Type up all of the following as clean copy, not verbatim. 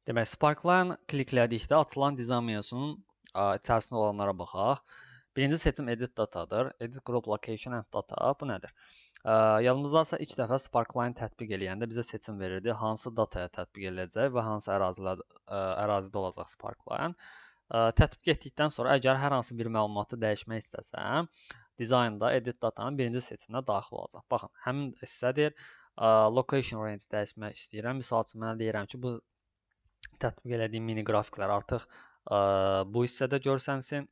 Demək, Sparkline kliklədikdə açılan dizayn menusunun içərisində olanlara baxaq. Birinci seçim Edit Data-dır. Edit Group Location and Data. Bu nədir? Yadımızdadırsa ilk dəfə Sparkline tətbiq eləyəndə bizə seçim verirdi. Hansı dataya tətbiq ediləcək və hansı ərazidə olacaq Sparkline. Tətbiq etdikdən sonra əgər hər hansı bir məlumatı dəyişmək istəsəm, dizaynda Edit Data-nın birinci seçiminə daxil olacaq. Baxın, həmin hissədir. Location range dəyişmək istəyirəm. Misal üçün, mənə deyirəm ki, bu tətbiq elədiyim mini qrafiklər artıq bu hissədə görsənsin.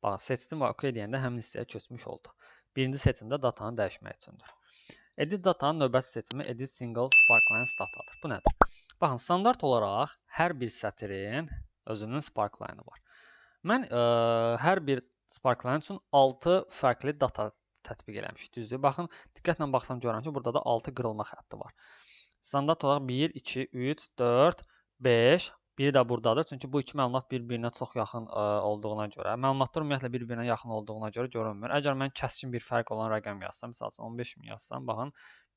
Bax, seçdim və OK deyəndə həmin hissəyə köçmüş oldu. Birinci seçimdə datanı dəyişmək üçündür. Edit Data-nın növbəti seçimi Edit Single Sparklines Data-dır. Bu nədir? Baxın, standart olaraq hər bir sətirin özünün sparkline-ı var. Mən hər bir sparkline üçün 6 fərqli data tətbiq eləmişik, düzdür? Baxın, diqqətlə baxsam görürəm ki, burada da 6 qırılma xətti var. Standart olaraq 1, 2, 3, 4, 5, biri də buradadır. Çünki bu iki məlumat bir-birinə çox yaxın olduğuna görə, məlumatlar ümumiyyətlə bir-birinə yaxın olduğuna görə görünmür. Əgər mən kəskin bir fərq olan rəqəm yazsam, misal üçün 15.000 yazsam, baxın,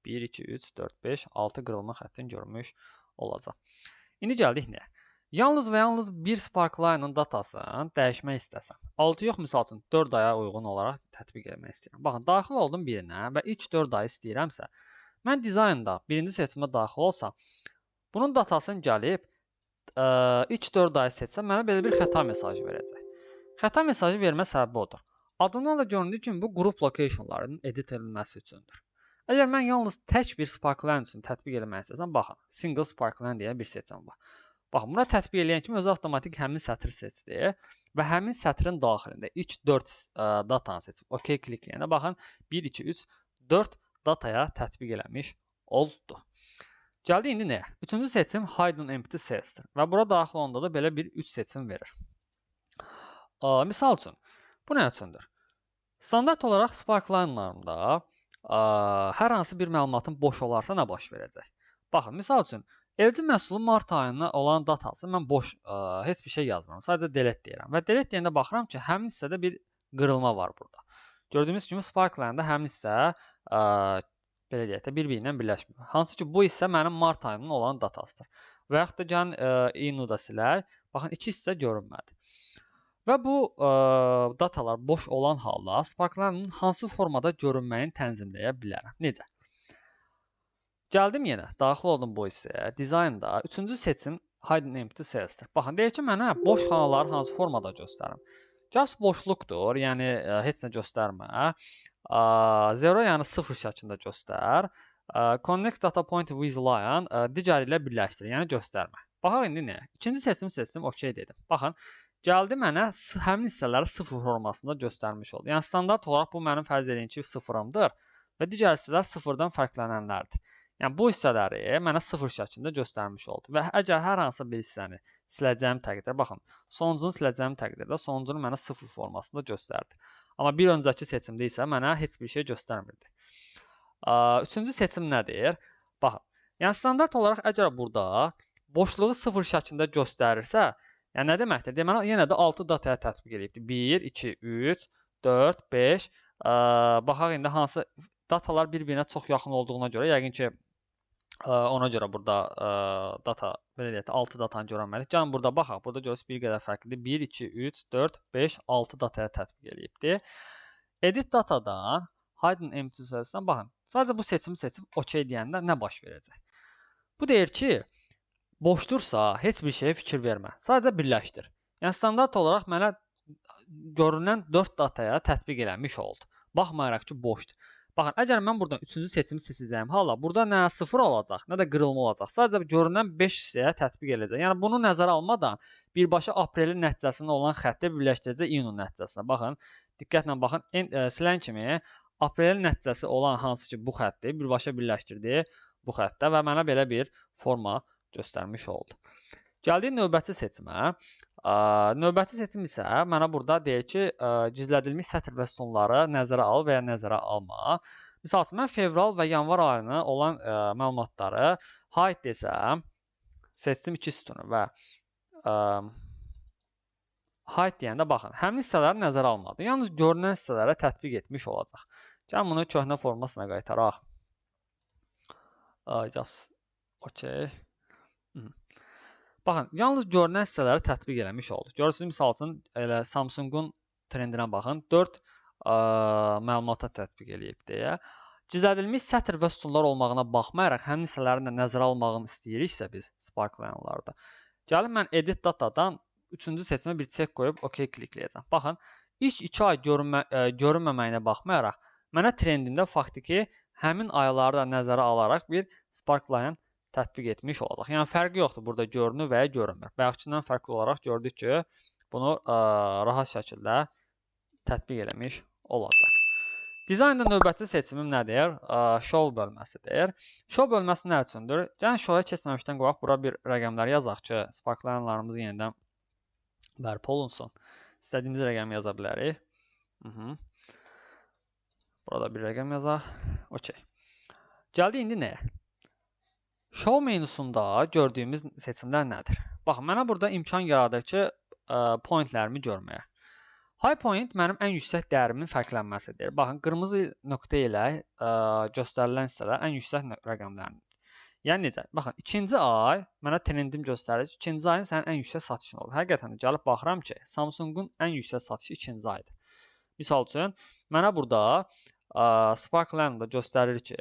1, 2, 3, 4, 5, 6 qırılma xəttini görmüş olacaq. İndi gəldik nəyə? Yalnız və yalnız bir sparkline-ın datasını dəyişmək istəsəm, 6 yox, misal üçün 4 aya uyğun olaraq tətbiq etmək istəyirəm. Baxın, daxil oldum birinə və ilk 4 ayı istəyirəmsə, mən dizaynda birinci seçimə daxil olsam, bunun datasını gəlib ilk 4 ayı seçsəm, mənə belə bir xəta mesajı verəcək. Xəta mesajı vermə səbəbi odur. Adından da göründüyü kimi bu qrup locationlarının edit edilməsi üçündür. Əgər mən yalnız tək bir sparkline üçün tətbiq etmək istəsəm, baxın, single sparkline deyə bir seçim var. Baxın, buna tətbiq eləyən kimi özü avtomatik həmin sətri seçdi və həmin sətrin daxilində ilk 4 datanı seçib OK klikləyəndə baxın, 1, 2, 3, 4 dataya tətbiq eləmiş oldu. Gəldi indi nəyə? Üçüncü seçim Hidden Empty Cells-dir və bura daxil olanda da belə bir 3 seçim verir. Misal üçün, bu nə üçündür? Standart olaraq sparkline-larımda hər hansı bir məlumatın boş olarsa nə baş verəcək? Baxın, misal üçün, LG məhsulu mart ayına olan datası mən boş, heç bir şey yazmıram. Sadəcə delete deyirəm. Və delete deyəndə baxıram ki, həmin hissədə bir qırılma var burada. Gördüyümüz kimi Sparkline-da həmin hissə, belə deyək də, bir-birindən birləşmir. Hansı ki, bu hissə mənim mart ayının olan datasıdır. Və yaxud da gəlin iyunu da silək. Baxın, iki hissə görünmədi. Və bu datalar boş olan halda Sparkline-ın hansı formada görünməyini tənzimləyə bilərəm. Necə? Gəldim yenə, daxil oldum bu hissəyə. Dizaynda üçüncü seçim Hidden Empty Cells-dir. Baxın, deyir ki, mənə boş xanaları hansı formada göstərim? Gaps boşluqdur, yəni heç nə göstərmə. Zero, yəni sıfır şəklində göstər. Connect data point with line digəri ilə birləşdir, yəni göstərmə. Baxaq indi nəyə? İkinci seçim seçdim, OK dedim. Baxın, gəldi mənə həmin hissələri sıfır formasında göstərmiş oldu. Yəni standart olaraq bu mənim fərz edin ki, sıfırımdır və digər hissələr sıfırdan fərqlənənlərdir. Yəni bu hissələri mənə sıfır şəklində göstərmiş oldu. Və əgər hər hansı bir hissəni siləcəyim təqdirdə, baxın, sonuncunu siləcəyim təqdirdə sonuncunu mənə sıfır formasında göstərdi. Amma bir öncəki seçimdə isə mənə heç bir şey göstərmirdi. Üçüncü seçim nədir? Baxın, yəni standart olaraq əgər burada boşluğu sıfır şəklində göstərirsə, yəni nə deməkdir? Deməli, yenə də 6 dataya tətbiq edibdir. 1, 2, 3, 4, 5. Baxaq indi hansı datalar bir-birinə çox yaxın olduğuna görə, yəqin ki, ona görə burada data, belə deyək də, 6 datanı görənmədik. Gəlin burada baxaq. Burada görürsünüz bir qədər fərqlidir. 1, 2, 3, 4, 5, 6 dataya tətbiq eləyibdir. Edit datadan Hidden Empty Cells'dən baxın. Sadəcə bu seçimi seçib OK deyəndə nə baş verəcək? Bu deyir ki, boşdursa heç bir şeyə fikir vermə. Sadəcə birləşdir. Yəni standart olaraq mənə görünən 4 dataya tətbiq eləmiş oldu. Baxmayaraq ki, boşdur. Baxın, əgər mən buradan üçüncü seçimi seçəcəyim hala, burada nə sıfır olacaq, nə də qırılma olacaq. Sadəcə görünən 5 hissəyə tətbiq edəcək. Yəni bunu nəzərə almadan birbaşa aprelin nəticəsində olan xətti birləşdirəcək iyunun nəticəsinə. Baxın, diqqətlə baxın, silən kimi aprelin nəticəsi olan hansı ki bu xətti birbaşa birləşdirdi bu xəttə və mənə belə bir forma göstərmiş oldu. Gəldik növbəti seçimə. Növbəti seçim isə mənə burada deyir ki, gizlədilmiş sətr və sütunları nəzərə al və ya nəzərə alma. Misal üçün, mən fevral və yanvar ayına olan məlumatları hide desəm, seçdim iki sütunu və hide deyəndə baxın, həmin hissələri nəzərə almadı. Yalnız görünən hissələrə tətbiq etmiş olacaq. Gəlin bunu köhnə formasına qaytaraq. OK. Baxın, yalnız görünən hissələri tətbiq eləmiş olduq. Görürsünüz, misal üçün, elə Samsung-un trendinə baxın, 4 məlumata tətbiq eləyib deyə. Gizlədilmiş sətr və sütunlar olmağına baxmayaraq, həmin hissələrini də nəzərə almağını istəyiriksə biz Sparkline-larda. Gəlin, mən Edit Data-dan 3-cü seçimə bir çek qoyub OK klikləyəcəm. Baxın, ilk 2 ay görünməməyinə baxmayaraq, mənə trendimdə faktiki həmin ayları da nəzərə alaraq bir Sparkline tətbiq etmiş olacaq. Yəni, fərqi yoxdur, burada görünür və ya görünmür. Bayaqçından fərqli olaraq gördük ki, bunu rahat şəkildə tətbiq eləmiş olacaq. Dizaynda növbəti seçimim nədir? Show bölməsidir. Show bölməsi nə üçündür? Yəni, show-ya keçməmişdən qoyaq, bura bir rəqəmlər yazaq ki, Sparkline-larımız yenidən bərpa olunsun. İstədiyimiz rəqəmi yaza bilərik. Burada bir rəqəm yazaq. Okay. Gəldik indi nəyə? Show menusunda gördüyümüz seçimlər nədir? Baxın, mənə burada imkan yaradır ki, pointlərimi görməyə. High point mənim ən yüksək dəyərimin fərqlənməsidir. Baxın, qırmızı nöqtə ilə göstərilən hissələr ən yüksək rəqəmlərindir. Yəni necə? Baxın, ikinci ay mənə trendim göstərir ki, ikinci ayın sənin ən yüksək satışın olub. Həqiqətən də gəlib baxıram ki, Samsung-un ən yüksək satışı ikinci aydır. Misal üçün, mənə burada Sparkline-da göstərir ki,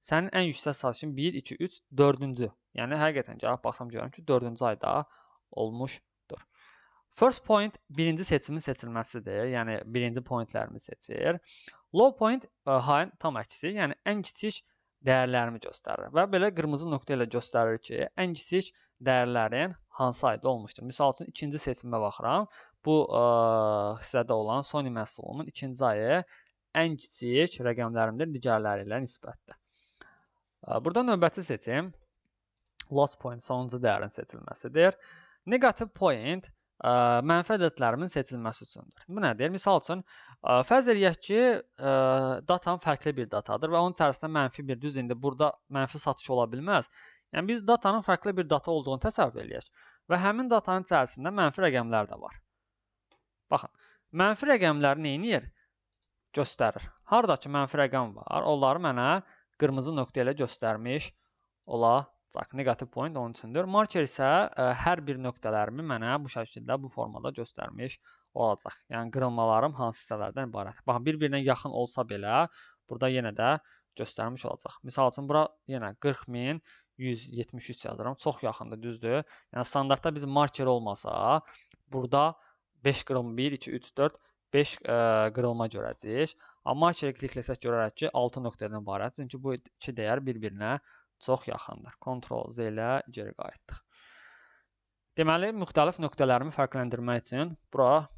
sənin ən yüksək satışın 1, 2, 3, 4-cü. Yəni, həqiqətən gəlib baxsam görürəm ki, 4-cü ayda olmuşdur. First point birinci seçimin seçilməsidir. Yəni, birinci pointlərimi seçir. Low point high tam əksi, yəni ən kiçik dəyərlərimi göstərir. Və belə qırmızı nöqtə ilə göstərir ki, ən kiçik dəyərlərin hansı ayda olmuşdur. Misal üçün, ikinci seçimə baxıram. Bu hissədə olan Sony məhsulumun ikinci ayı ən kiçik rəqəmlərimdir digərləri ilə nisbətdə. Burada növbəti seçim last point, sonuncu dəyərin seçilməsidir. Negative point mənfi ədədlərimin seçilməsi üçündür. Bu nədir? Misal üçün, fərz eləyək ki, datam fərqli bir datadır və onun içərisində mənfi bir, düz indi burada mənfi satış ola bilməz. Yəni, biz datanın fərqli bir data olduğunu təsəvvür eləyək və həmin datanın içərisində mənfi rəqəmlər də var. Baxın, mənfi rəqəmlər nə edir? Göstərir. Harada ki, mənfi rəqəm var, onları mənə qırmızı nöqtə ilə göstərmiş olacaq. Negative point onun üçündür. Marker isə hər bir nöqtələrimi mənə bu şəkildə, bu formada göstərmiş olacaq. Yəni, qırılmalarım hansı hissələrdən ibarət. Baxın, bir-birinə yaxın olsa belə, burada yenə də göstərmiş olacaq. Misal üçün, bura yenə 40.173 yazıram. Çox yaxındır, düzdür. Yəni, standartda bizim marker olmasa, burada 5 qırılma 1, 2, 3, 4, 5 qırılma görəcəyik. Amma markeri klikləsək görərək ki, 6 nöqtədən ibarət. Çünki bu iki dəyər bir-birinə çox yaxındır. Ctrl Z ilə geri qayıtdıq. Deməli, müxtəlif nöqtələrimi fərqləndirmək üçün bura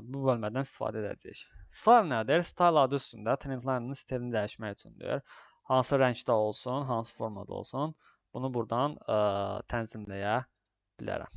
bu bölmədən istifadə edəcəyik. Style nədir? Style adı üstündə trendline-ın stilini dəyişmək üçündür. Hansı rəngdə olsun, hansı formada olsun, bunu buradan tənzimləyə bilərəm.